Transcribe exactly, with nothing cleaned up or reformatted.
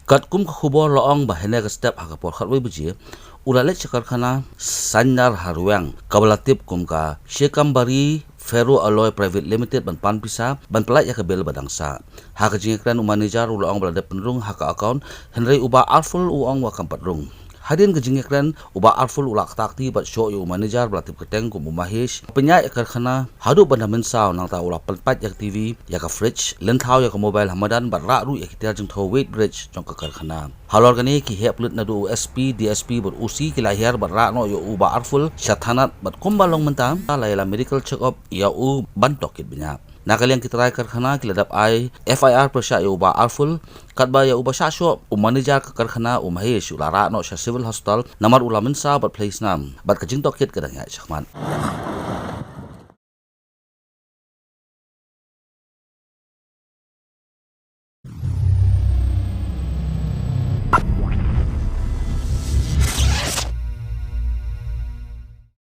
Katkum ka khubor la ong ba hynne ka step ha ka por khatwei baje, u la leit sha ka karkhana Sanynar ha Rwiang, kaba la tip kum ka Shekambari Ferro Alloy Private Limited ban pan pisa ban pyllait ïa ka bill ba dang sah. Ha ka jingïakren u manager u la ong ba la dep pynrung ha ka account, hynrei u Bah Arful u ong ba kam pat rung. Hadien ka jingïakren, u Bah Arful u la ktah kti bad shoh ïa u manager ba la tip kyrteng kum u Mahesh, pynïaid ïa ka karkhana haduh ban da mynsaw, nangta u la pynpait ïa ka T V, ïa ka fridge, lynthaw ïa ka mobile ha madan bad rah ruh ïa ki tiar jingthew weighbridge jong ka karkhana. Halor kane, ki heh pulit naduh u S P, D S P bad O C ki la hiar bad rah noh ïa u Bah Arful sha thanat, bad kumba long mynta, la ïa la medical check up ïa u ban tohkit bniah. Na ka liang ki trai karkhana ki la dep ai F I R pyrshah ïa u Bah Arful, katba ïa uba shah shoh, u manager ka karkhana u Mahesh, u la rah noh sha Civil Hospital namar u la mynsaw bad plie snam, bad ka jingtohkit ka dang ïaid shakhmat.